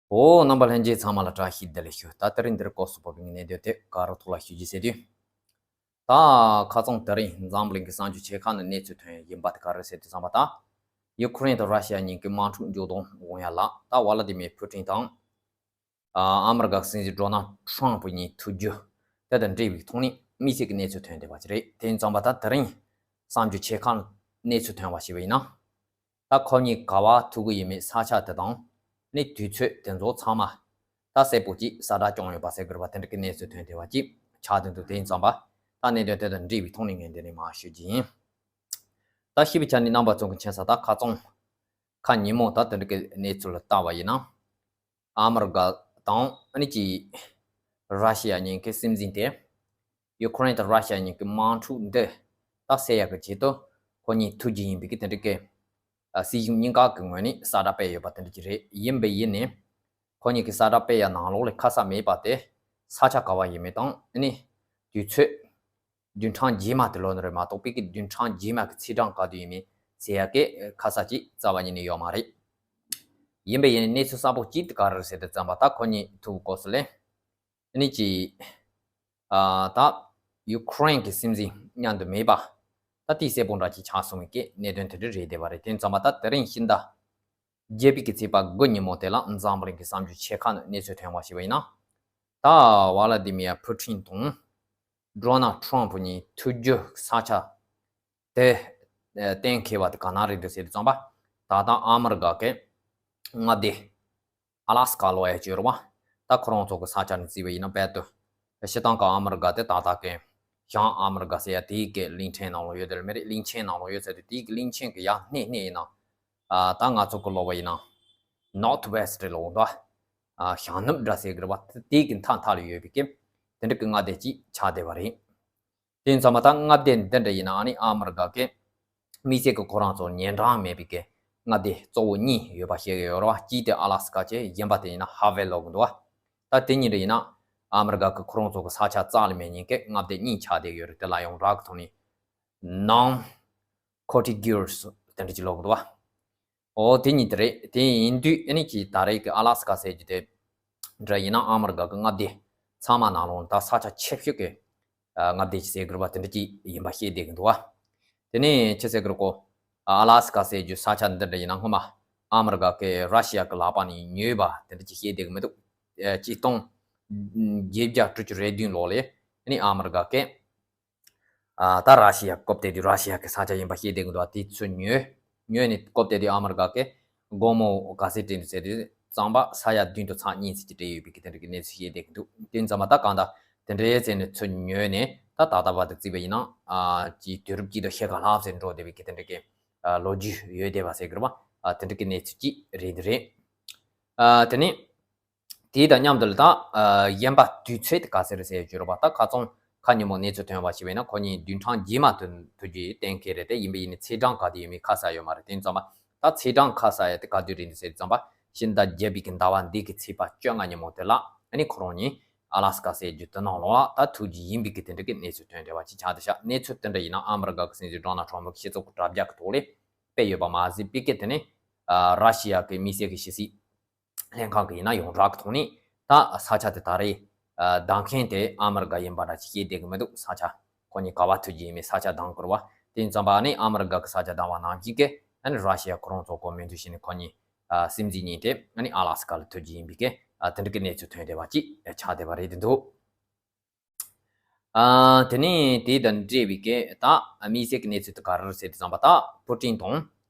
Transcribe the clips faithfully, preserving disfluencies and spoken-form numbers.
འོ། རྣམ་པ་ལྷན་རྒྱས་ཚང་མ་ལ་བཀྲ་ཤིས་བདེ་ལེགས་ཞུ། ད་དེ་རིང་འདིར་སྐོར་སུ་བབས་པའི་གནད་དོན་དེ་ག་རུ་ཐོག་ལ་ཞུ་རྒྱུ་ཟེར་དུས། ད་ཁ་རྩང་དེ་རིང་འཛམ་གླིང་གི་གསར་འགྱུར་ཆེ་ཁག་ནས་གནས་ཚུལ་ཐོན་ཡིན་པ་དེ་ག་རེ་ཟེར་དུས་ཙམ་པ། ད་ཡུ་ཁུ་རེན་དང་ར་ཤི་ཡ་གཉིས་ཀྱི་དམག་འཁྲུག་མཇུག་སྡོམ་འོང་ཡ་ལ། ད་ཝ་ལ་དི་མིར་ཕུ་ཊིན་དང་ཨ་མི་རི་ཀ་སྲིད་འཛིན་ཌོ་ནལ་ཊམ་ཕུ་གཉིས་ཐུག་རྒྱུ་དེ་དང་འབྲེལ་བའི་ཐོག་ནས་དམིགས་བསལ་གྱི་གནས་ཚུལ་ཐོན་བསྡད་པ་ཅིག་རེད། དེ་ཡིན་ཙམ་པ་ད་དེ་རིང་གསར་འགྱུར་ཆེ་ཁག་གནས་ཚུལ་ཐོན་པ་ཞིག་ཡིན་ན། ད་ཁོ་གཉིས་ག་བ་ཐུག་གི་ཡིན་མིན་ས་ཆ་དེ་དང་། ནི་དུས་ཚོད་དེ་ཚོ་ཚང་མ་ད་གསལ་པོ་ཅིག་གསལ་བསྒྲགས་བྱུང་ཡོད་པ་ཟེར་དགོས་རེད་པ། དེ་འདྲ་གི་གནས་ཚུལ་ཐོན་བསྡད་པ་ཅིག་ཆགས་བསྡད་འདུག་དེ་ཡིན་ཙམ་པ། ད་གནད་དོན་དེ་དང་འབྲེལ་བའི་ཐོག་ནས་ངས་འདི་ནས་མར་ཞུ་རྒྱུ་ཡིན། ད་ཞིབ་ཆ་ནས་རྣམ་པ་ཚོ་གི་མཁྱེན་ས། ད་ཁ་རྩང་ཁ་ཉིན་མོ་ད་དེ་འདྲ་གི་གནས་ཚུལ་ལ་བལྟ་བ་ཡིན་ན། ཨ་མི་རི་ཀ་དང་ཨ་ནི་ཅི་ར་ཤི་ཡ་གཉིས་ཀྱི་སྲིད་འཛིན་དེ་ཡུ་ཁུ་རེན་དང་ར་ཤི་ཡ་གཉིས་ཀྱི་དམག་འཁྲུག་འདི་ད་སེལ་ཡག་གི་ཆེད་དུ་ཁོ་གཉིས་ཐུག་རྒྱུ་ཡིན་པའི་གི་དེ་འདྲ་གི་ཨ་སྲིད་གཞུང་གཉིས་ཀ་གི་ངོས་ནས་གསལ་བསྒྲགས་སྤེལ་ཡོད་པ་དེ་འདྲ་ཅིག་རེད། ཡིན་པས་ཡིན་ནས་ཁོ་གཉིས་ཀྱི་གསལ་བསྒྲགས་སྤེལ་ཡ་ནང་ལོགས་ལ་ཁ་གསལ་མེད་པ་དེ། ས་ཆ་ག་བ་ཡིན་མིན་དང་ཨ་ནི་དུས་ཚོད་བདུན་ཕྲག་རྗེས་མ་དེ་ལོན་རེད་མ་གཏོགས་པའི་གི་བདུན་ཕྲག་རྗེས་མ་གི་ཚེས་གྲངས་ག་དུས་ཡིན་མིན་ཟེར་ཡ་གི་ཁ་གསལ་ཅིག་རྩ་བ་ཉིད་ནས་ཡོད་མ་རེད། ཡིན་པས་ཡིན་ནས་གནས་ཚུལ་གསལ་པོ་གཅིག་དེ་ག་རེ་རེད་ཟེར་དུས་ཙམ་པ། ད་ཁོ་གཉིས་ཐུག་གོ་སོང་ལེ། ཨ་ནི་ཅི། ཨ་ད་ཡུ་ཁུ་རེན་གྱི་སྲིད་འཛིན་མཉམ་དུ་མེད་པ། ད་དེ་གསལ་པོ་འདྲ་ཅིག་ཆགས་སོང་བའི་གི་གནད་དོན་དེ་འདྲ་རེད་བསྡད་པ་རེད། དེ་ཡིན་ཙམ་པ་ད་དེ་རིང་ཕྱི་ཟླ་བརྒྱད་པའི་གི་ཚེས་པ་དགུ་ཉིན་མོ་དེ་ལ་འཛམ་བུ་གླིང་གི་གསར་འགྱུར་ཆེ་ཁག་ནས་གནས་ཚུལ་ཐོན་པ་ཞིག་ཡིན་ན། ད་ཝ་ལ་དི་མིར་ཕུ་ཊིན་དང་ཌོ་ནལ་ཊམ་ཕུ་གཉིས་ཐུག་རྒྱུ་ས་ཆ་དེ་གཏན་འཁེལ་བ་དེ་ག་ན་རེད་འདུག་ཟེར་དུས་ཙམ་པ། ད་ལྟ་ཨ་མི་རི་ཀ་གི་མངའ་སྡེ་ཨ་ལ་སི་ཀ་ལབ་ཡ་ཅིག་ཡོད་རེད་པ། ད་ཁོ་རང་ཚོ་གི་ས་ཆ་ནས་བརྩིས་པ་ཡིན་ན། རྦད་དེ་སྤྱིར་བཏང་གི་ཨ་མི་རི་ཀ་དེ་ད་ལྟ་གི་བྱང་ཨ་མི་རི་ཀ་ཟེར་ཡ་དེའི་གི་གླིང་ཕྲན་ནང་ལོགས་ཡོད་དེ་ལ་མི་རེད། གླིང་ཆེན་ནང་ལོགས་ཡོད་ཟེར་དུས་དེའི་གི་གླིང་ཆེན་གི་ཡར་སྣེ་སྣེ་ཡིན་ན། ཨ་ད་ང་ཚོ་གི་ལབ་པ་ཡིན་ན་ནོར་ཐི་ཝེ་སི་ཊི་ལབ་འདུག་ཨ་བྱང་ནུབ་འདྲ་ཟེར་གི་རེད་པ། དེའི་གི་མཐའ་མཐའ་ལ་ཡོད་པའི་གི་དེ་འདྲ་གི་མངའ་སྡེ་ཅིག་ཆགས་བསྡད་པ་རེད། དེ་ཡིན་ཙམ་པ་ད་མངའ་སྡེ་འདི་འདྲ་ཡིན་ན་ཨ་ནི་ཨ་མི་རི་ཀ་གི་དམིགས་བསལ་གྱི་ཁོ་རང་ཚོ་ཉེ་འགྲམ་མེད་པའི་གི་མངའ་སྡེ་གཙོ་བོ་གཉིས་ཡོད་པ་ཤེས་ཀྱི་ཡོད་རེད་པ། གཅིག་དེ་ཨ་ལ་སི་ཀ་བྱས། གཞན་པ་དེ་ཡིན་ན་ཧ་ཝེ་ལབ་གི་འདུག་པ། ད་དེ་གཉིས་འདྲ་ཡིན་ན་ཨ་མི་རི་ཀ་གི་ཁོ་རང་ཚོ་གི་ས་ཆ་རྩ་ལ་མེད་མཁན་གྱི་མངའ་སྡེ་གཉིས་ཆགས་བསྡད་ཡོད་རེད། དེ་ལ་ཡོངས་གྲགས་ཀྱི་ཐོག་ནས་ནོན་ཀོན་ཊི་གུ་ཨས་དེ་འདྲ་ཅིག་ལབ་གི་འདུག་པ། ཨོ་དེ་གཉིས་དེ་རེད། དེ་ཡིན་དུས་ཨ་ནི་ཅིག་ད་རེས་ཀྱི་ཨ་ལ་སི་ཀ་ཟེར་རྒྱུ་དེ་འདྲ་ཡིན་ན་ཨ་མི་རི་ཀ་གི་མངའ་སྡེ་ཚང་མ་ནང་ལོགས་ད་ས་ཆ་ཆེ་ཤོས་ཀྱི་ཨ་མངའ་སྡེ་ཅིག་ཟེར་དགོས་པ་དེ་འདྲ་ཅིག་ཡིན་པ་ཤེས་བསྡད་ཀྱི་འདུག་པ། དེ་ནས་ཅི་ཟེར་དགོས་རེད་གོ། ཨ་ལ་སི་ཀ་ཟེར་རྒྱུ་ས་ཆ་འདི་འདྲ་ཡིན་ན་སྔོན་མ་ཨ་མི་རི་ཀ་གི་ར་ཤི་ཡ་གི་ལག་པ་ནས་ཉོས་པ་དེ་འདྲ་ཅིག་ཤེས་བསྡད་ཀྱི་མི་འདུག་ཨ་ཆིག་སྟོང་བརྒྱད་བརྒྱ་དྲུག་ཅུ་རེ་བདུན་ལོ་ལ་ཨ་ནི་ཨ་མི་རི་ཀ་གི་ཨ་ད་ར་ཤི་ཡ་བཀོད་བསྡད་དུས་ར་ཤི་ཡ་གི་ས་ཆ་ཡིན་པ་ཤེས་བསྡད་ཀྱི་འདུག་ཨ་དེ་ཚོ་ཉོས། ཉོས་ནས་བཀོད་བསྡད་དུས་ཨ་མི་རི་ཀ་གི་སྒོར་མོ་ག་ཚད་སྤྲད་འདུག་ཟེར་དུས་ཙམ་པ་ས་ཡ་བདུན་དང་ཚེག་གཉིས་ཙམ་ཅིག་སྤྲད་ཡོད་པའི་གི་དེ་འདྲ་གི་གནས་ཚུལ་ཤེས་བསྡད་ཀྱི་འདུག་དེ་ཙམ་པ་ད་གང་ལྟར་དེ་འདྲའི་ཚད་ནས་ཚུར་ཉོས་ནས་ད་ད་ལྟ་བར་དུ་བརྩིས་པ་ཡིན་ན་ཨ་ཅིག་དུས་རབས་གཅིག་དང་ཕྱེད་ཀ་ལྷག་ཙམ་འགྲོ་བསྡད་པའི་གི་དེ་འདྲ་གི་ཨ་ལོ་རྒྱུས་ཡོད་བསྡད་པ་ཟེར་དགོས་རེད་པ། ཨ་དེ་འདྲ་གི་གནས་ཚུལ་ཅིག་རེད་འདི་རེད། ཨ་དེ་ནས། དེ་དང་མཉམ་དུ་ལ་ད་ཨ་གཞན་པ་དུས་ཚོད་དེ་ག་ཚོད་རེད་ཟེར་རྒྱུ་རེད་པ། ད་ཁ་རྩང་ཁ་ཉིན་མོ་གནས་ཚུལ་ཐོན་པ་ཞིག་བྱས་ན་ཁོ་གཉིས་བདུན་ཕྲག་རྗེས་མ་ཐུག་ཐུག་རྒྱུ་གཏན་འཁེལ་རེད་དེ། ཡིན་པ་ཡིན་ནའི་ཚེས་གྲངས་ག་དུས་ཡིན་མིན་ཁ་གསལ་ཡོད་མ་རེད། དེ་ཙམ་པ་ད་ཚེས་གྲངས་ཁ་གསལ་ཡ་དེ་ག་དུས་རེད་འདུག་ཟེར་ཙམ་པ་ཕྱི་ཟླ་བརྒྱད་པའི་གི་ཟླ་བ་འདི་གི་ཚེས་པ་བཅོ་ལྔ་ཉིན་མོ་དེ་ལ་ཨ་ནི་ཁོ་རང་གཉིས་ཨ་ལ་སི་ཀ་ཟེར་རྒྱུ་དེ་ནང་ལོགས་ལ་ད་ཐུག་རྒྱུ་ཡིན་པའི་གི་དེ་འདྲ་གི་གནས་ཚུལ་ཐོན་བསྡད་པ་ཅིག་ཆགས་བསྡད་ཤག་གནས་ཚུལ་དེ་འདྲ་ཡིན་ན་ཨ་མི་རི་ཀ་གི་སྲིད་འཛིན་ཌོ་ནལ་ཊམ་ཕུ་གི་སྤྱི་ཚོགས་ཀྱི་དྲ་རྒྱ་གི་ཐོག་ལ་སྤེལ་ཡོད་པ་མ་ཟད་པའི་གི་དེ་ནས་ཨ་ར་ཤི་ཡ་གི་དམིགས་བསལ་གི་ཕྱི་སྲིད་ལྷན་ཁང་གི་ཡིན་ན་ཡོངས་གྲགས་ཀྱི་ཐོག་ནས་ད་ས་ཆ་དེ་ད་རེས་ཨ་བདམས་མཁན་དེ་ཨ་མི་རི་ཀ་ཡིན་པ་འདྲ་ཅིག་ཤེས་བསྡད་ཀྱི་མི་འདུག་ས་ཆ་ཁོ་གཉིས་ག་པར་ཐུག་རྒྱུ་ཡིན་མིན་ས་ཆ་བདམས་དགོས་རེད་པ། དེ་ཡིན་ཙམ་པ་ནི་ཨ་མི་རི་ཀ་གི་ས་ཆ་བདམས་པ་ནང་བཞིན་གྱི་ཨ་ནི་ར་ཤི་ཡ་ཁོ་རང་ཚོ་གི་མོས་མཐུན་བྱས་ནས་ཁོ་གཉིས་ཨ་སྲིད་འཛིན་གཉིས་དེ་ཨ་ནི་ཨ་ལ་སི་ཀ་ལ་ཐུག་རྒྱུ་ཡིན་པའི་གི་ཨ་དེ་འདྲ་གི་གནས་ཚུལ་ཐོན་བསྡད་པ་ཅིག་ཆགས་བསྡད་པ་རེད་འདུག་ཨ་དེ་ནས་དེ་དང་འབྲེལ་བའི་གི་ད་དམིགས་བསལ་གྱི་གནས་ཚུལ་དེ་ག་རེ་རེད་ཟེར་དུས་ཙམ་པ། ད་ཕུ་ཊིན་དང་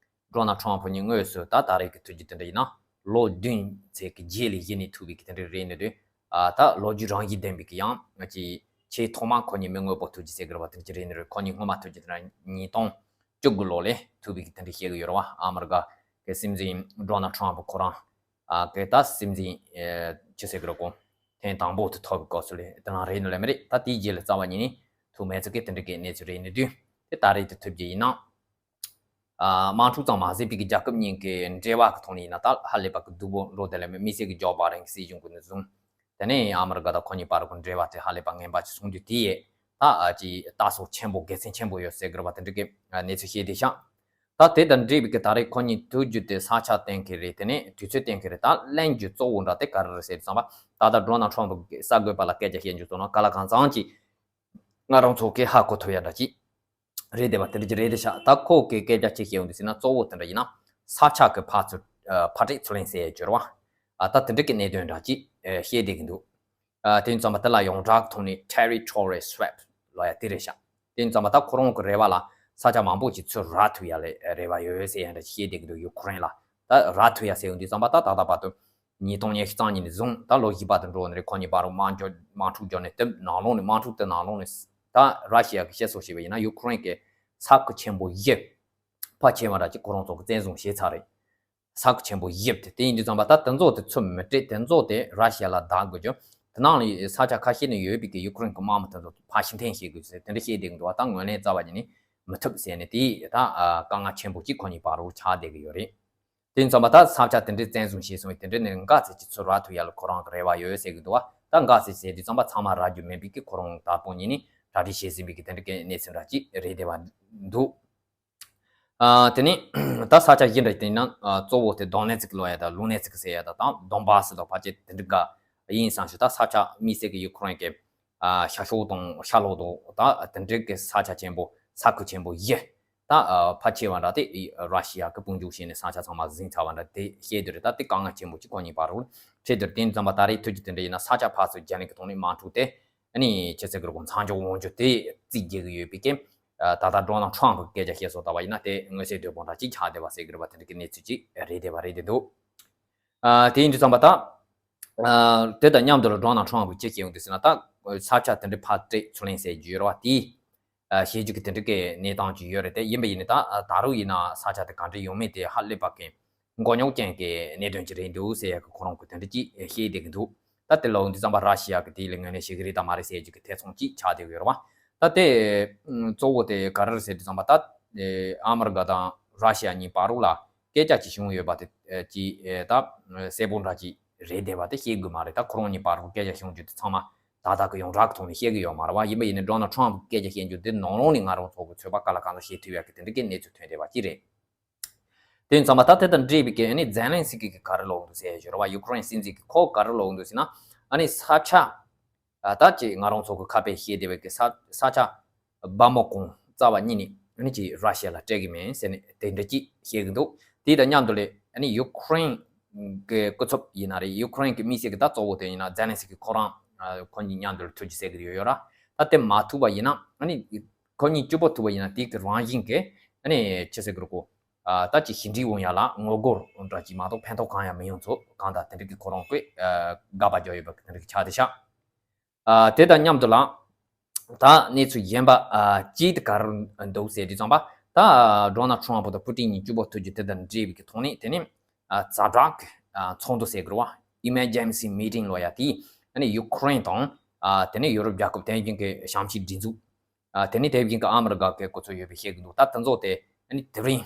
ཌོ་ནལ་ཊམ་ཕུ་གཉིས་དངོས་སུ་ད་ད་རེས་ཀྱི་ཐུག་རྒྱུ་དེ་འདྲ་ཡིན་ན་ལོ་བདུན་ཙམ་གྱི་རྗེས་ལ་གཞི་ནས་ཐུག་པའི་གི་དེ་འདྲ་རེད་འདུག་ཨ་ད་ལོ་རྒྱུས་རང་བཞིན་ལྡན་པའི་གི་ཡང་ང་ཅིག་ཆེས་ཐོག་མ་ཁོ་གཉིས་མི་དངོས་པོ་ཐུག་རྒྱུ་ཟེར་གི་རེད་པ། དེ་འདྲ་ཅིག་རེད་འདུག་ཁོ་གཉིས་སྔོན་མ་ཐུག་རྒྱུ་དེ་འདྲ་ཉིས་སྟོང་བཅུ་དགུ་ལོ་ལ་ཐུག་པའི་གི་དེ་འདྲ་བཤད་གི་ཡོད་རེད་པ། ཨ་མི་རི་ཀ་གི་སྲིད་འཛིན་ཌོ་ནལ་ཊམ་ཕུ་ཁོ་རང་། ཨ་གི་ད་སྲིད་འཛིན་ཨེ་ཅི་ཟེར་གི་རེད་གོ། ཐེངས་དང་པོ་དེ་ཐོབ་པའི་སྐབས་སུ་ལས་དེ་རང་རེད་ནི་ལས་མི་རེད། ད་དེའི་རྗེས་ལ་རྩ་བ་ཉིད་ནས་ཐུག་མེད་ཚུལ་གི་དེ་འདྲ་གི་གནས་ཚུལ་རེད་ནི་དུས་དེ་ད་རེས་དེ་ཐུག་རྒྱུ་ཡིན་ན། ཨ་དམག་འཁྲུག་ཙམ་མ་ཟད་པའི་གི་རྒྱལ་ཁབ་གཉིས་ཀྱི་འབྲེལ་བ་གི་ཐོག་ནས་ཡིན་ན་ད་ཧ་ལས་པ་གི་སྡུག་པོ་འགྲོ་དེ་ལས་མི་དམིགས་བསལ་གི་ཇོ་བྷའི་ཌེན་གི་སྲིད་གཞུང་གི་ནས་བཟུང་དེ་ནས་ཨ་མི་རི་ཀ་དང་ཁོ་གཉིས་བར་གི་འབྲེལ་བ་དེ་ཧ་ལས་པ་ངན་པ་ཅིག་སོང་དུས་དེ་ཡས་ད་ཨ་ཅིག་ལྟ་སོགས་ཆེན་པོ་དགེ་མཚན་ཆེན་པོ་ཡོད་ཟེར་གི་རེད་པ། དེ་འདྲ་གི་ཨ་གནས་ཚུལ་བཤད་བསྡད་ཤག་ད་དེ་དང་འབྲེལ་བའི་གི་ད་རེས་ཁོ་གཉིས་དུས་རྒྱུན་དེ་ས་ཆ་བསྟན་གི་རེད། དེ་ནས་དུས་ཚོད་བསྟན་གི་རེད། ད་གླེང་རྒྱུ་གཙོ་བོ་འདྲ་དེ་ག་རེ་རེད་ཟེར་དུས་ཙམ་པ། ད་ལྟ་ཌོ་ནལ་ཊམ་ཕི་གི་གསར་འགོད་པ་ལ་སྐད་ཆ་བཤད་རྒྱུ་ཚོ་ནང་ག་ལ་གང་འཚམ་ཅིག་ང་རང་ཚོ་གི་ཧ་གོ་ཐུབ་ཡ་འདྲ་ཅིག་རེད། དེ་བ་དེ་འདྲ་ཅིག་རེད་དེ་ཤག་ད་ཁོ་གི་སྐད་ཆ་ཅིག་བཤད་ཡོང་དུས་ཟེར་ན། གཙོ་བོ་དེ་འདྲ་ཡིན་ན་ས་ཆ་གི་ཕར་ཚུར་ཕར་སྤྲད་ཚུར་ལེན་ཟེར་ཡ་སྦྱོར་བ། ཨ་ད་དེ་འདྲ་གི་གནད་དོན་འདྲ་ཅིག་བཤད་བསྡད་གི་འདུག་ཨ་དེ་ཡིན་ཙམ་པ་དེ་ལ་ཡོངས་གྲགས་ཐོག་ནས་territory swap ལབ་ཡ་དེ་རེད་ཤག་དེ་ཡིན་ཙམ་པ་ད་ཁོ་རང་གི་རེ་བ་ལ་ས་ཆ་མང་པོ་ཅིག་ཚུར་རག་ཐུབ་ཡ་ལ་རེ་བ་ཡོད་ཟེར་ཡ་འདྲ་ཅིག་བཤད་བསྡད་གི་འདུག་ཡུ་ཁུ་རེན་ལ་ད་རག་ཐུབ་ཡ་ཟེར་ཡོང་དུས་ཙམ་པ། ད་ད་ལྟ་བར་དུ་ཉིས་སྟོང་ཉི་ཤུ་རྩ་གཉིས་ནས་བཟུང་ད་ལོ་བཞི་པ་དང་འགྲོ་ནས་རེད། ཁོ་གཉིས་བར་དུ་དམག་འཁྲུག་དམག་འཁྲུག་བརྒྱབ་ནས། དེ་ནང་ལོགས་ནས་དམག་འཁྲུག་དེ་ནང་ལོགས་ནས་ད་ར་ཤི་ཡ་གི་བཤད་སྲོལ་བྱས་པ་ཡིན་ན། ཡུ་ཁུ་རེན་གི་ས་ཁུལ་ཆེན་པོ་བཞི་ཕལ་ཆེ་བ་འདྲ་ཅིག་ཁོ་རང་ཚོ་གི་བཙན་བཟུང་བྱས་ཚར་རེད། ས་ཁུལ་ཆེན་པོ་བཞི་དེ། དེ་ཡིན་དུས་ཙམ་པ་ད་དེ་ཚོ་དེ་ཚུར་མི་སྤྲད། དེ་ཚོ་དེ་ར་ཤི་ཡ་ལ་བདག་དགོས་རྒྱུ། དེ་ནང་ལ་ས་ཆ་ཁ་ཤས་ནས་ཡོད་པའི་གི་ཡུ་ཁུ་རེན་གི་དམག་མི་དེ་ཚོ་ཕར་ཕྱིར་འཐེན་བྱེད་དགོས་ཟེར་དེ་འདྲ་བཤད་བསྡད་འདུག་བ། ད་ངོས་ལེན་རྩ་བ་ཉིད་ནས་མི་ཐུབ་ཟེར་ནས། དེ་ད་དཀའ་ངལ་ཆེན་པོ་ཅིག་ཁོ་གཉིས་བར་དུ་ཆགས་བསྡད་གི་ཡོད་རེད། དེ་ཡིན་ཙམ་པ་ད་ས་ཆ་དེ་འདྲའི་བཙན་བཟུང་བྱས་སོང་བས། དེ་འདྲའི་ནས་འགའ་ཚིག་ཅིག་ཚུར་རག་ཐུབ་ཡ་ལ་ཁོ་རང་གི་རེ་བ་ཡོད་ཟེར་གི་འདུག་བ། ད་འགའ་ཚིག་ཟེར་དུས་ཙམ་པ་ཚང་མ་རག་རྒྱུ་མིན་པའི་གི་ཁོ་རང་དང་པོ་ཉིད་ནས་གྲ་སྒྲིག་བྱས་ཟིན་པའི་གི་དེ་འདྲའི་གི་གནས་ཚུལ་འདྲ་ཅིག་རེད་བསྡད་པ་འདུག་ཨ་དེ་ནས་ད་ས་ཆ་བཞི་འདྲ་ཅིག་དེ་ཡིན་ན། ཨ་གཙོ་བོ་དེ་དོན་ནེ་ཚིག་ལབ་ཡ་དང་ལུ་ནེ་ཚིག་ཟེར་ཡ་དང་དང་དོན་བཱ་སི་དང་ཕལ་ཆེར་དེ་འདྲ་འགའ་ཡིན་བསམ་ཞིག་ད་ས་ཆ་དམིགས་བསལ་གི་ཡུ་ཁུ་རེན་གི་ཨ་ཤར་ཕྱོགས་དང་ཤར་ལྷོ་དང་ད་དེ་འདྲའི་གི་ས་ཆ་ཆེན་པོ་ས་ཁུལ་ཆེན་པོ་བཞི། ད་ཨ་ཕལ་ཆེ་བ་འདྲ་དེ་ར་ཤི་ཡ་གི་དཔུང་འཇུག་བྱས་ནས་ས་ཆ་ཚང་མ་ཟིན་ཚར་བ་འདྲ་དེ་བཤད་དུས་རེད། ད་དེ་དཀའ་ངལ་ཆེན་པོ་ཅིག་ཁོ་གཉིས་བར་དུ་འཕྲད་དུས་རེད། དེ་ཙམ་པ་ད་རེས་དུས་ཀྱི་དེ་འདྲ་ཡིན་ན་ས་ཆ་ཕར་ཚུར་རྒྱ་ནག་གི་ཐོག་ནས་དམག་འཁྲུག་དེ་ཨ་ནི་ཅི་ཟེར་གི་རེད་གོ་མཚམས་འཇོག་འོང་རྒྱུ་དེ་རྩིས་རྒྱག་གི་ཡོད་པའི་རྐྱེན། ཨ་ད་ལྟ་ཌོ་ནལ་ཊམ་ཕི་གི་སྐད་ཆ་བཤད་སྲོལ་ལྟ་བ་ཡིན་ན་དེ་མངོན་གསལ་དོད་པོ་འདྲ་ཅིག་ཆགས་བསྡད་པ་ཟེར་གི་རེད་པ། དེ་འདྲ་གི་གནས་ཚུལ་ཅིག་རེད་བསྡད་པ་རེད་བསྡད་འདུག་ཨ་དེ་ཡིན་དུས་ཙམ་པ་ད། ཨ་དེ་དང་མཉམ་དུ་ལ་ཌོ་ནལ་ཊམ་ཕི་གིས་ཅི་བཤད་ཡོང་དུས་ཟེར་ན། ད་ས་ཆ་དེ་འདྲའི་ཕར་སྤྲད་ཚུར་ལེན་ཟེར་རྒྱུ་ཡོད་རེད་བ། དེ་ཨ་བྱེད་རྒྱུ་གི་དེ་འདྲ་གི་གནས་སྟངས་ཅིག་ཡོད་རེད། དེ་ཡིན་པ་ཡིན་ནའི་ད་ཨ་ད་རུང་ཡིན་ན་ས་ཆ་དེ་ག་འདྲ་ཡོང་མིན་དེ་ཧ་ལས་པ་གི་མགོ་རྙོག་ཅན་གྱི་གནད་དོན་ཅིག་རེད་འདུག་ཟེར་ཡ་གི་ཁོ་རང་གིས་དེ་འདྲ་ཅིག་བཤད་བསྡད་ཀྱི་འདུག་ད་དེ་ལ་འོང་དུས་ཙམ་པ་ར་ཤི་ཡ་གིས་དེ་ལ་ངོས་ལེན་བྱེད་ཀྱི་རེད་དམ་མ་རེད་ཟེར་རྒྱུ་གི་ཐེ་ཚོམ་ཅིག་ཆགས་བསྡད་ཀྱི་ཡོད་རེད་བ། ད་དེ་གཙོ་བོ་དེ་ག་རེ་རེད་ཟེར་དུས་ཙམ་པ། ད་ཨ་མི་རི་ཀ་དང་ར་ཤི་ཡ་གཉིས་བར་དུ་ལ་སྐད་ཆ་ཅིག་བྱུང་ཡོད་པ་དེ་ཅིག་ད་གསལ་པོ་འདྲ་ཅིག་རེད་བསྡད་པ་དེ་བཤད་དགོས་མ་རེད། ད་ཁོ་རང་གཉིས་བར་དུ་སྐད་ཆ་བྱུང་རྒྱུ་དེ་ཚང་མ་ད་ལྟ་གི་ཡོངས་གྲགས་ཀྱི་ཐོག་ནས་བཤད་ཀྱི་ཡོད་མ་རེད་བ། ཡིན་པ་ཡིན་ནའི་ཌོ་ནལ་ཊམ་ཕི་གིས་སྐད་ཆ་བཤད་རྒྱུ་དེ་ནང་ལོགས་ནས་ང་རང་ཚོ་གིས་ཚོད་དཔག་ག་ལ་གང་འཚམ་བྱེད་ཐུབ་ཡ་གི་དེ་འདྲ་གི་གནས་ཚུལ་ཐོན་བསྡད་པ་ཅིག་རེད། དེ་ཡིན་ཙམ་པ་ད་དེ་དང་འབྲེལ་བའི་གི་ཨ་ནི་ཛེ་ལན་སི་ཀི་གིས་ག་རེ་ལབ་འདུག་ཟེར་ཞུ་ར་བ། ཡུ་ཀེ་རེན་སྲིད་འཛིན་གྱིས་ཁོ་ག་རེ་ལབ་འདུག་ཟེར་ན། ཨ་ནི་ས་ཆ་ཨ་ད་ཅིག་ང་རང་ཚོ་གི་ཁ་དཔེ་བཤད་བསྡད་པའི་གི་ས་ས་ཆ་སྦ་མོ་ཀོང་རྩ་བ་ཉིད་ནས་ཨ་ནི་ཅིག་ར་ཤི་ཡ་ལ་སྤྲད་གི་མིན་ཟེར་ནས་དེ་འདྲ་ཅིག་བཤད་གི་འདུག་དེ་དང་མཉམ་དུ་ལས་ཨ་ནི་ཡུ་ཀེ་རེན་གི་སྐུ་ཚབ་ཡིན་ན་རེད། ཡུ་ཀེ་རེན་གི་དམིགས་བསལ་གི་ད་གཙོ་བོ་དེ་ཡིན་ན་ཛེ་ལན་སི་ཀི་ཁོ་རང་ཨ་ཁོ་གཉིས་མཉམ་དུ་ལ་ཐུག་རྒྱུ་ཟེར་གི་ཡོད་ཡོད་ར། ད་དེ་མ་ཐུག་པ་ཡིན་ན་ཨ་ནི་ཁོ་གཉིས་གཅིག་པོ་ཐུག་པ་ཡིན་ན་དེ་གི་རང་བཞིན་གི་ཨ་ནི་ཅི་ཟེར་གི་རེད་གོ། ཨ་ད་ཅིག་ཞི་འགྲིག་འོང་ཡ་ལ་ངོ་རྒོལ་འདྲ་ཅིག་མ་གཏོགས་ཕན་ཐོགས་གང་ཡང་མི་ཡོང་ཚོད་གང་ལྟར་དེ་འདྲ་གི་ཁོ་རང་ཁོས་ཨ་དགག་པ་རྒྱག་ཡོད་པ་གི་དེ་འདྲ་གི་ཆགས་བསྡད་ཤག་ཨ་དེ་དང་མཉམ་དུ་ལ་ད་གནས་ཚུལ་གཞན་པ་ཨ་གཅིག་དེ་ག་རེ་འདུག་ཟེར་དུས་ཙམ་པ། ད་ཌོ་ནལ་ཊམ་ཕི་དང་པུ་ཏིན་གཉིས་གཅིག་པོ་ཐུག་རྒྱུ་དེ་དང་འབྲེལ་བའི་གི་ཐོག་ནས་དེ་ནས་ཨ་ཛ་དྲག་གི་ཨ་ཚོགས་འདུ་ཟེར་གི་རེད་བ། Emergency Meeting ལབ་ཡ་དེ་ཨ་ནི་ཡུ་ཀེ་རེན་དང་ཨ་དེ་ནས་ཡུ་རོབ་རྒྱལ་ཁབ་དེ་བཞིན་གི་གཤམ་གཤིས་སྒྲིག་འཛུགས། ཨ་དེ་ནས་དེ་བཞིན་གྱི་ཨ་མི་རི་ཀ་གི་སྐུ་ཚབ་ཡོད་པའི་བཤད་ཀྱི་འདུག་ད་དེ་ཚོ་དེ་ཨ་ནི་དེ་རིང་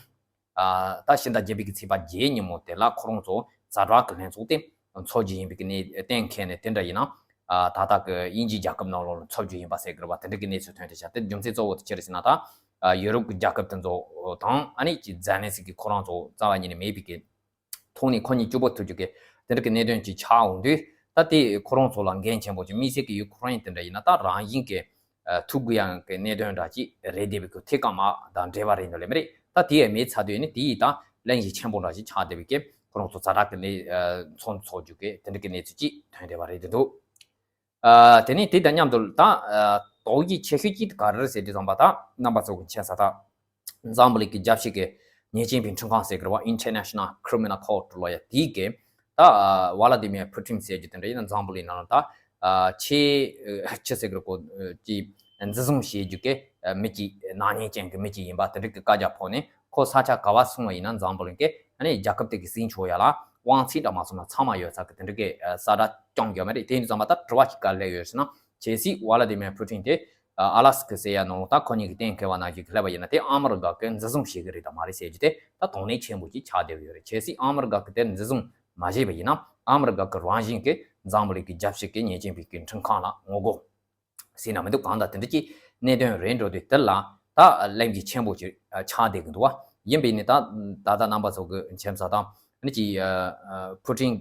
ཨ་ད་ཕྱི་ཟླ་བརྒྱད་པའི་གི་ཚེས་པ་བརྒྱད་ཉིན་མོ་དེ་ལ་ཁོ་རང་ཚོ་ཛ་དྲག་གི་ལྷན་ཚོགས་དེ་འཚོགས་རྒྱུ་ཡིན་པའི་གི་གནས་གཏན་འཁེལ་ནས། དེ་འདྲ་ཡིན་ན་ཨ་ད་ལྟ་གི་དབྱིན་ཇིའི་རྒྱལ་ཁབ་ནང་ལོགས་ལ་འཚོགས་རྒྱུ་ཡིན་པ་ཟེར་གི་རེད་བ། དེ་འདྲ་གི་གནས་ཚུལ་ཐོན་བསྡད་ཤག་དེ་རྒྱུ་མཚན་གཙོ་བོ་དེ་ཅི་རེད་ཟེར་ན། ད་ཨ་ཡུ་རོབ་ཀྱི་རྒྱལ་ཁབ་དེ་ཚོ་དང་ཨ་ནི་ཅིག་ཛེ་ལན་སི་ཀི་ཁོ་རང་ཚོ་རྩ་བ་ཉིད་ནས་མེད་པའི་གི་ཐོག་ནས་ཁོ་གཉིས་གཅིག་པོ་ཐུག་རྒྱུ་གི་དེ་འདྲ་གི་གནད་དོན་ཅིག་ཆགས་འོང་དུས། ད་དེ་ཁོ་རང་ཚོ་ལ་འགན་ཆེན་པོ་ཅིག་དམིགས་བསལ་གྱི་ཡུ་ཀེ་རེན་དེ་འདྲ་ཡིན་ན་ད་རང་བཞིན་གྱི་ཨ་ཐུག་དགོས་ཡག་གི་གནད་དོན་འདྲ་ཅིག་རེད་བསྡད་པའི་གི་ཐད་ཀ་མ་དང་འབྲེལ་བ་རེད་འདུག་ལེ་མི་རེད། ད་དེ་ཡང་མེད་ཚར་དུས་ནི་དེ་ཡིས་ད་གླེང་གཞི་ཆེན་པོ་འདྲ་ཅིག་ཆགས་བསྡད་པའི་གི་ཁོ་རང་ཚོ་ཛ་དྲག་གི་གནས་ཨ་ཚོགས་འདུ་འཚོགས་རྒྱུ་གི་དེ་འདྲ་གི་གནས་ཚུལ་ཅིག་ཐོན་བསྡད་པ་རེད་བསྡད་འདུག་ཨ་དེ་ནས་དེ་དང་མཉམ་དུ་ད་ཨ་དོགས་གཞི་ཆེ་ཤོས་གཅིག་དེ་ག་རེ་རེད་ཟེར་དུས་ཙམ་པ། ད་རྣམ་པ་ཚོ་གི་མཁྱེན་གསལ་ལྟར་འཛམ་བུ་གླིང་གི་རྒྱལ་སྤྱི་གི་ཉེས་ཅན་པའི་ཁྲིམས་ཁང་ཟེར་གི་རེད་བ། International Criminal Court ལབ་ཡ་དེ་གིས་ད་ཨ་ཝ་ལ་དི་མིར་ཕུ་ཏིན་ཟེར་རྒྱུ་དེ་འདྲ་ཡིན་ན་འཛམ་བུ་གླིང་ནང་ལ་ད་ཨ་ཆེས་ཨ་ཆི་ཟེར་གི་རེད་གོ། ཨ་ཅིག་འཛིན་བཟུང་བྱེད་རྒྱུ་གི་ཨ་མི་གཅིག་ནག་ཉེས་ཅན་གི་མི་གཅིག་ཡིན་པ་དེ་འདྲ་གི་བཀའ་རྒྱ་ཕོག་ནས། ཁོ་ས་ཆ་ག་བ་སོང་བ་ཡིན་ན་འཛམ་བུ་གླིང་གི་ཨ་ནི་རྒྱལ་ཁབ་དེ་གི་ཟིན་ཆོག་ཡ་ལ་དབང་ཚད་འདྲ་མ་སོང་ན་ཚང་མ་ཡོད་ས་གི་དེ་འདྲ་གི་ཨ་གསལ་བསྒྲགས་བསྐྱངས་ཡོད་མ་རེད། དེ་ཡིན་དུས་ཙམ་པ་ད་དྲི་བ་ཞིག་ག་རེ་སླེབས་ཡོད་ཟེར་ན། གལ་སྲིད་ཝ་ལ་དི་མིར་ཕུ་ཏིན་དེ་ཨ་ཨ་ལ་སི་ཀ་ཟེར་ཡ་ནང་ལ་ད་ཁོ་གཉིས་ཀྱི་གཏན་འཁེལ་བ་ནང་བཞིན་གྱི་སླེབས་པ་ཡིན་ན། དེ་ཨ་མི་རི་ཀ་གིས་འཛིན་བཟུང་བྱེད་གི་རེད་དམ་མ་རེད་ཟེར་རྒྱུ་དེ་ད་དོགས་གནད་ཆེན་པོ་ཅིག་ཆགས་བསྡད་ཡོད་རེད། གལ་སྲིད་ཨ་མི་རི་ཀ་གིས་དེར་འཛིན་བཟུང་མ་བྱས་པ་ཡིན་ན། ཨ་མི་རི་ཀ་གིས་རང་བཞིན་གྱིས་འཛམ་བུ་གླིང་གི་རྒྱལ་སྤྱི་གི་ཉེས་ཅན་པའི་གི་ཁྲིམས་ཁང་ལ་ངོ་རྒོལ་ཟེར་ན་མི་འདུག་གང་ལྟར་དེ་འདྲ་ཅིག་གནད་དོན་རེད་འགྲོ་དུས། དེ་ལ་ད་གླེང་གཞི་ཆེན་པོ་ཅིག་ཆགས་བསྡད་ཀྱི་འདུག་བ། ཡིན་པས་ནི་ད་ད་ལྟ་རྣམ་པ་ཚོ་གི་མཁྱེན་ས་དང་ནི་ཅི་ཕུ་ཀྲིན་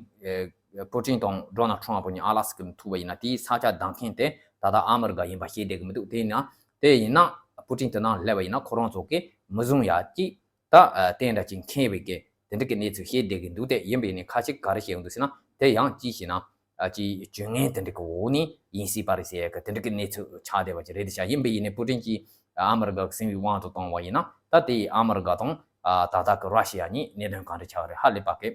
ཕུ་ཀྲིན་དང་ཌོ་ནལ་ཁྲམ་ཕུ་གཉིས་ཨ་ལ་སི་ཀར་ཐུག་པ་ཡིན་ན། དེའི་ས་ཆ་ལྡང་མཁན་དེ་ད་ལྟ་ཨ་མི་རི་ཀ་ཡིན་པ་ཤེས་བསྡད་གི་མི་འདུག་དེ་ཡིན་ན་དེ་ཡིན་ན་ཕུ་ཀྲིན་དེ་ནང་སླེབས་པ་ཡིན་ན་ཁོ་རང་ཚོ་གི་མི་བཟུང་ཡ་ཅིག་ད་ཨ་དེ་འདྲ་ཅིག་མཁྱེན་པའི་གི་དེ་འདྲ་གི་གནས་ཚུལ་བཤད་བསྡད་ཀྱི་འདུག་དེ་ཡིན་པས་ནི་ཁ་ཅིག་ག་རེ་བཤད་ཡོང་འདུག་ཟེར་ན། དེ་ཡང་ཅི་ཞེ་ན། ཨ་ཅི་སྤྱོད་ངན་དེ་འདྲ་གི་འོག་ནས་ཡིན་སྲིད་པ་རེད་ཟེར་ཡ་གི་དེ་འདྲ་གི་གནས་ཚུལ་ཆགས་བསྡད་པ་ཅིག་རེད་ཤག་ཡིན་པས་ནི་པུ་ཀྲིན་གྱིས་ཨ་མི་རི་ཀ་གི་སྲིད་བྱུས་དབང་དུ་བཏང་བ་ཡིན་ན། ད་དེ་ཨ་མི་རི་ཀ་དང་ཨ་ད་ལྟ་གི་ར་ཤི་ཡ་གཉིས་གནད་དོན་གང་འདྲ་ཆགས་རེད། ཧ་ལས་པ་གི་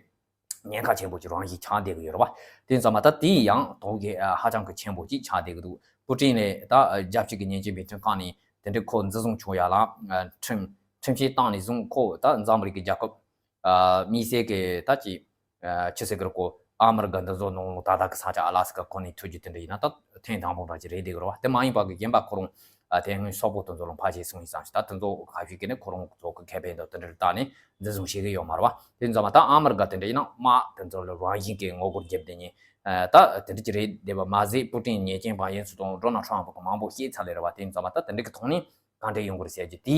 ཉེན་ཁ་ཆེན་པོ་ཅིག་རང་བཞིན་ཆགས་བསྡད་ཀྱི་ཡོད་རེད་བ། དེ་ཙམ་མ་ད་དེ་ཡང་དོགས་གི་ཧ་ཅང་གི་ཆེན་པོ་ཅིག་ཆགས་བསྡད་ཀྱི་འདུག་པུ་ཀྲིན་ལས་ད་རྒྱལ་སྤྱི་གི་ཉེན་ཆེན་འབད་བརྩོན་ཁང་ནས་དེ་འདྲའི་ཁོ་འཛིན་བཟུང་བྱུང་ཡ་ལ་ཁྲིམས་ཁྲིམས་ཆད་བཏང་ནས་བཟུང་ཁོ་ད་འཛམ་བུ་གླིང་གི་རྒྱལ་ཁབ་ཨ་མི་སེར་གི་ད་ཅི་ཨ་ཆི་ཟེར་གི་རེད། ཁོ་ཨ་མི་རི་ཀ་འདི་ཚོ་ནང་ལོགས་ད་ལྟ་གི་ས་ཆ་ཨ་ལ་སི་ཀ་ཁོ་ནས་ཐུག་རྒྱུ་དེ་འདྲ་ཡིན་ན་ད་ཐེངས་དང་པོ་འདྲ་ཅིག་རེད་བསྡད་གི་རེད་བ། དེ་མ་ཡིན་པ་གི་གཞན་པ་ཁོ་རང་ཨ་དེ་སྔོན་སོག་པོ་དེ་ཚོ་ལ་ཕར་ཞིག་སོང་ཡིན་བསམ་ཞིག་ད་དེ་ཚོ་ཁ་ཤས་ཀྱིས་ནི་ཁོ་རང་ཚོ་གི་ཁེ་ཕན་དང་དེ་འདྲ་བལྟས་ནས་འཛིན་བཟུང་བྱེད་གི་ཡོད་མ་རེད་བ། དེ་ཙམ་མ་ད་ཨ་མི་རི་ཀ་དེ་འདྲ་ཡིན་ན་དམག་དེ་ཚོ་ལ་རང་བཞིན་གྱི་ངོ་རྒོལ་བརྒྱབ་བསྡད་ནས་ཨ་ད་དེ་འདྲ་ཅིག་རེད་བསྡད་པ་མ་ཟད། པུ་ཀྲིན་ཉེས་ཅན་པ་ཡིན་ཚུལ་དང་ཌོ་ནལ་ཁྲམ་ཕུ་གི་མང་པོ་བཤད་ཚར་ལེ་རེད་བ། དེ་ཙམ་མ་ད་དེ་འདྲ་གི་ཐོག་ནས་གང་འདྲ་ཡོང་གི་རེད་ཟེར་རྒྱུ་དེ།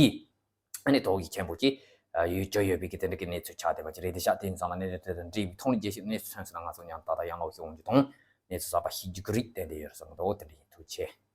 ཨ་ནི་དོགས་ཡིག་ཆེན་པོ་ཅིག་ཡོད་ཅོ་ཡོད་པའི་གི་དེ་འདྲ་གི་གནས་ཚུལ་ཆགས་བསྡད་པ་ཅིག་རེད། དེ་ཤག་དེ་ཡིན་ཙང་ལ་གནས་ཚུལ་དེ་དང་འབྲེལ་བའི་ཐོག་ནས་རྒྱལ་སྤྱིའི་གནས་ཚུལ་ཐོན་སོང་ན་ང་ཚོ་མཉམ་དུ་ད་ལྟ་ཡང་ལོག་ཤོག་འོང་རྒྱུ་དང་གནས་ཚུལ་གསར་པ་ཤེས་རྒྱུ་གི་རིགས་ཏན་ཏན་ཡོད་རེད་བསམ་གི་འདུག་དེ་འདྲ་ཡིན། ཐུགས་རྗེ་ཆེ།